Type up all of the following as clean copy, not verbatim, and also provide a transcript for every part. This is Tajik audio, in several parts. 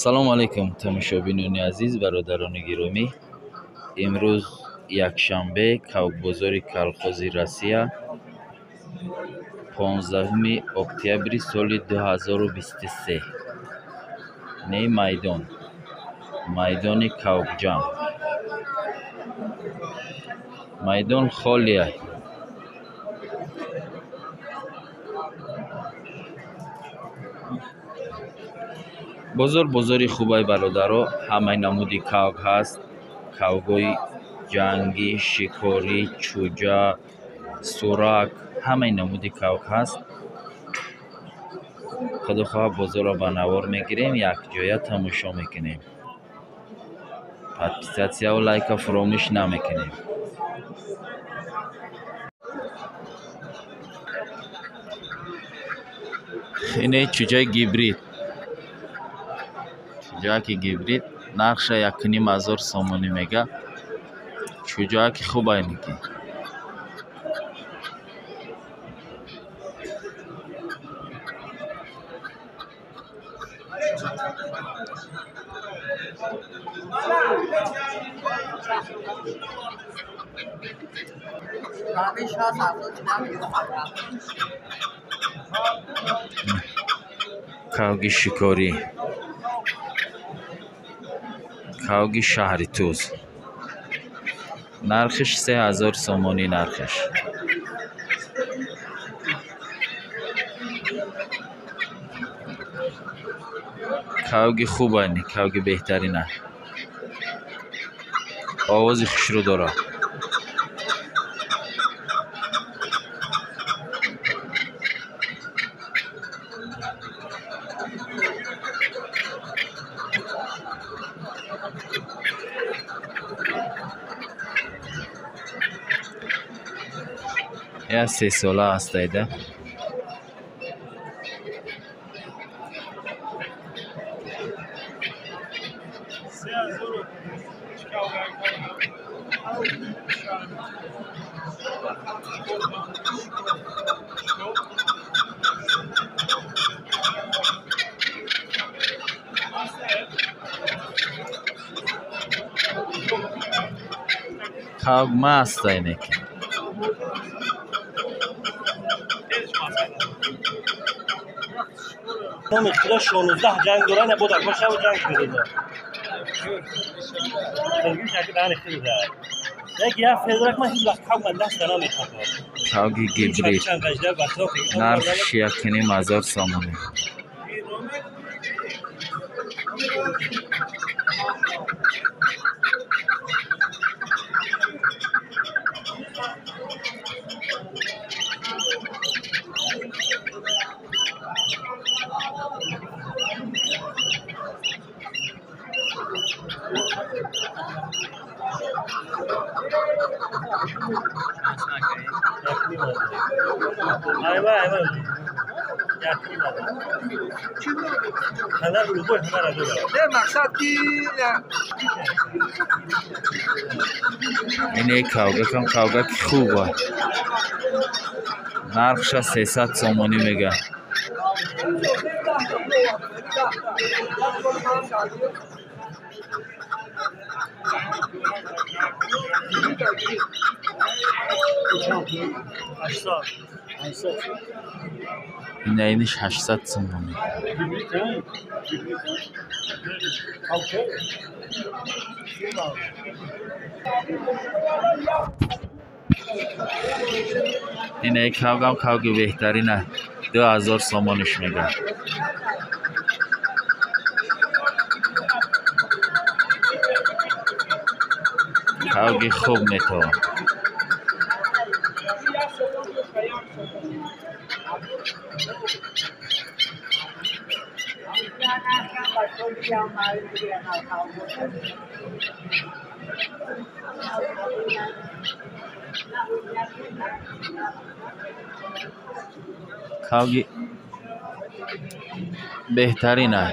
Салому алайкум, тамошобинони азиз, бародарони гиромӣ. Имрӯз якшанбе, кавкбозори колхози Россия, 15 октябри соли 2023. Не майдон, майдони Кавкҷам. Майдон холия. Бозор бозори хубай, бародаро, ҳамаи намуди кавк ҳаст. Кавгҳои ҷангӣ, шикорӣ, чӯҷа, сурак, ҳамаи намуди кавк ҳаст. Худо хоҳад, бозорро ба навор мегирем, якҷоя тамошо мекунем. Подписатсияву лайка фуромӯш намекунем. Ине чӯҷаи гибрид. Чӯҷаки гибрид нархша 1500 сомонӣ мега. Чӯҷаки хубай ники. Кавги шикорӣ, кавги шаҳри Туз. Нархиш 3000 сомонӣ нархиш. Кавги хубайни, кавги беҳтарина. Овози хушрӯ дорад. Я сесола ҳастайда. Кавг ҳастай неки. Номи худо 16 ҷанг дора, не буд акбар шав ҷанг медода. Як Кавги гибрид нархш 1500 сомонӣ. Ине кавгакам кавгаки хуба. Нархша 300 сомонӣ мега. Ина иниш 800 сомонӣ. Ина кавгам кавги беҳтарина, 2000 сомониш мега. Кавги хуб метавон. Кавги беҳтарина.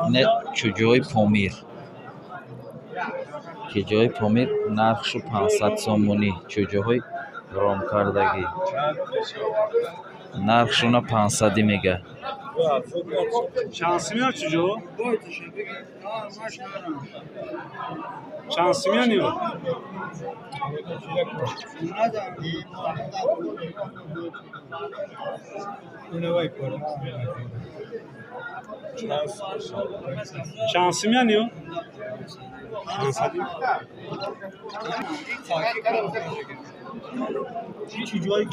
Ина чӯҷаҳои Помир. Чӯҷаҳои Помир нархшу 500 сомонӣ. Чӯҷаҳои ромкардагӣ. Нархшуна 500 мега. Чанд симия чӯҷо? Чанд симия ниё? Чанд симия ниё?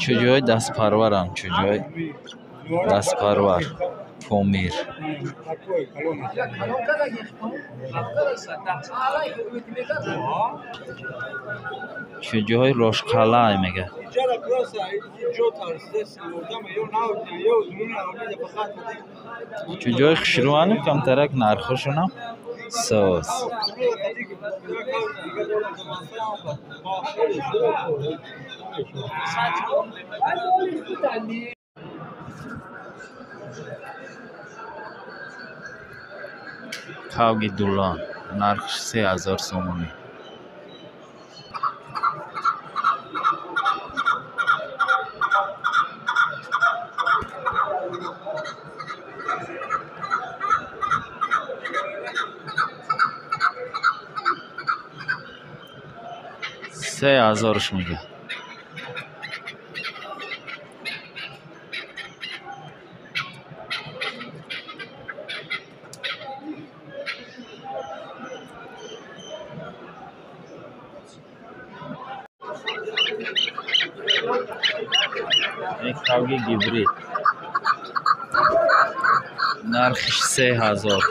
Чӯҷаҳои дастпарваранд, чӯҷаҳои дастпарвар Помир. Чӯҷаҳои Рошқалъа мега. Чӯҷаҳои хушрӯану камтарак нархошонам соз. Кавги дулон нархш 3000 сомонӣ. Се ҳазорш мега. Кавги гибрид нархиш 3000.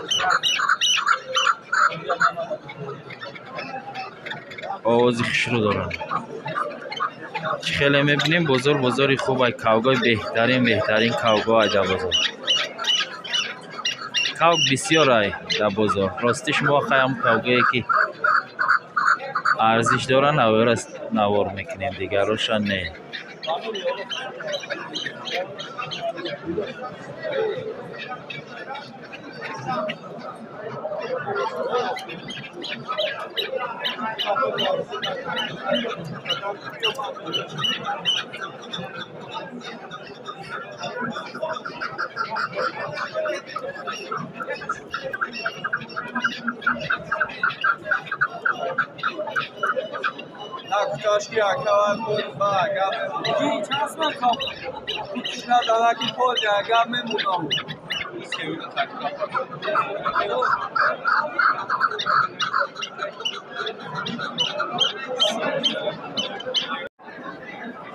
Овози хушрӯ доранд. Чӣ хеле мебинем, бозор бозори хуб ай, кавгои беҳтарин, беҳтарин кавгоҳ ай дар бозор. Кавг бисёр ай дар бозор. Ростиш мо хаям кавгое ки арзиш доранд, авера навор мекунем, дигароша не.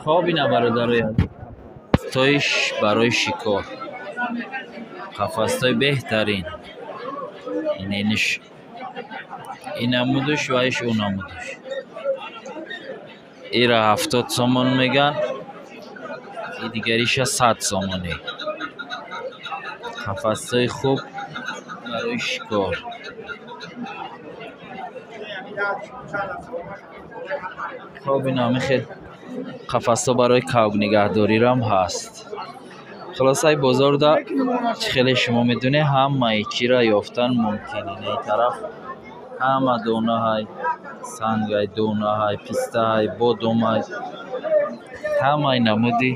Хоб ина бародарои тоиш барои шикор. Қафасҳои беҳтарин. Иниш ин намудуш ва иш ӯ намудуш. Ира 70 сомон меган, и дигариша 100 сомонӣ. Қафасҳои хуб барои шикор. Хоб ина мехел қафасҳо барои кавг нигаҳдорирам ҳаст. Хулосаи бозорда чӣ хеле шумо медонед, ҳамаи чиро ёфтан мумкин. Инаи тараф ҳама донаҳай, сангай, донаҳай, пистаҳай, бодомай, ҳамаи намуди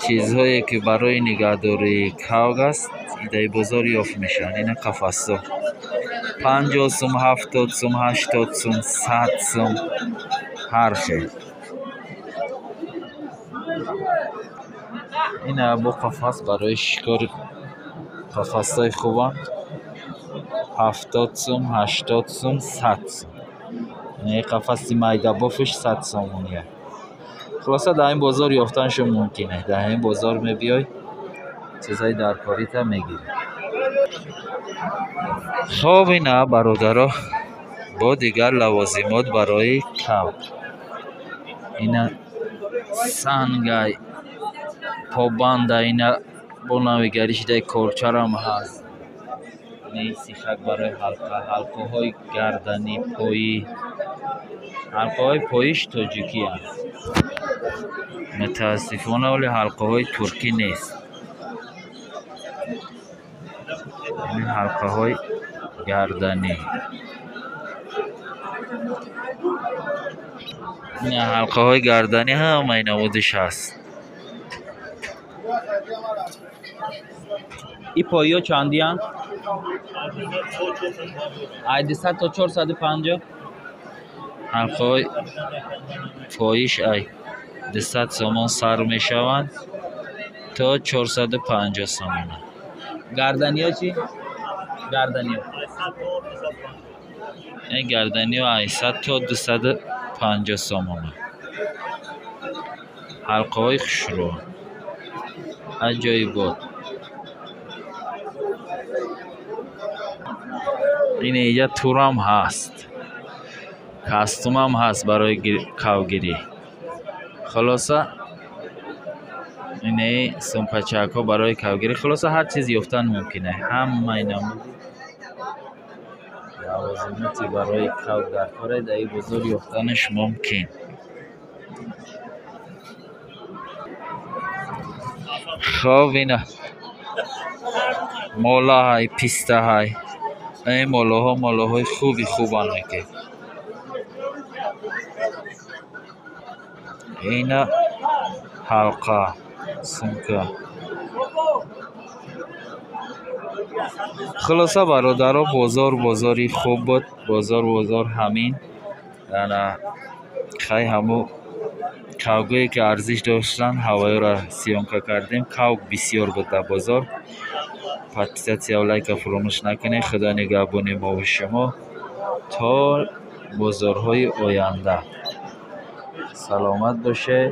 чизҳое ки барои нигаҳдории кавг аст, дар бозор ёфт мешаванд. Ина қафасҳо 50 сум, 70 сум, 80 сум, 100 сум, ҳар хел. Ина бо қафас барои шикори қафасҳои хубанд. 70 сум, 80 сум, 100 сум. Ин қафаси майдабофиш 100 сомония. Хулоса дар ин бозор ёфтанашо мумкин аст. Дар ин бозор мебиёй, чизҳои даркорита мегирӣ. Хоб ина бародаро, бо дигар лавозимот барои кавг. Ина сангай, побанда, ина бо навигарӣ шидаи корчарам ҳаст. Ин сихак барои ҳалқа, ҳалқаҳои гарданӣ, поӣ. Ҳалқаҳои поиш тоҷикиянд. Мутаассифона, вале ҳалқаҳои туркӣ нест. Ин ҳалқаҳои гарданӣ. Ин ҳалқаҳои гарданӣ ҳамаи намудиш ҳаст. И поиё чандиянд? Ай 200 то 450. Ҳалқаҳои поиш ай 200 сомон сар мешаванд то 450 сомона. Гарданиё чӣ? Гарданиё. Ин гарданиё ай 100 то 250 сомона. Ҳалқаҳои хушрӯ. Аҷоибот. Ин инҷа турам ҳаст. Кастумам ҳаст барои кавгирӣ. Хулоса инаи сумпачакҳо барои кавгирӣ. Хулоса ҳар чиз ёфтан мумкин е. Ҳамаи намуди лавозимоти барои кав дар коре дар ин бозор ёфтанаш мумкин. Хоб ина мола ҳай, писта ҳай. Ин молаҳо молаҳои хуби хубанд ки. Ина ҳалқа, сумка. Хулоса бародаро, бозор бозори хуб буд. Бозор бозор ҳамин. Ана хай ҳаму кавгое ки арзиш доштанд, ҳавоёро съёмка кардем. Кавг бисёр буд дар бозор. Подписаться, лайка фуромӯш накунед. Худо нигаҳбони мову шумо то бозорҳои оянда. Саломат бошед.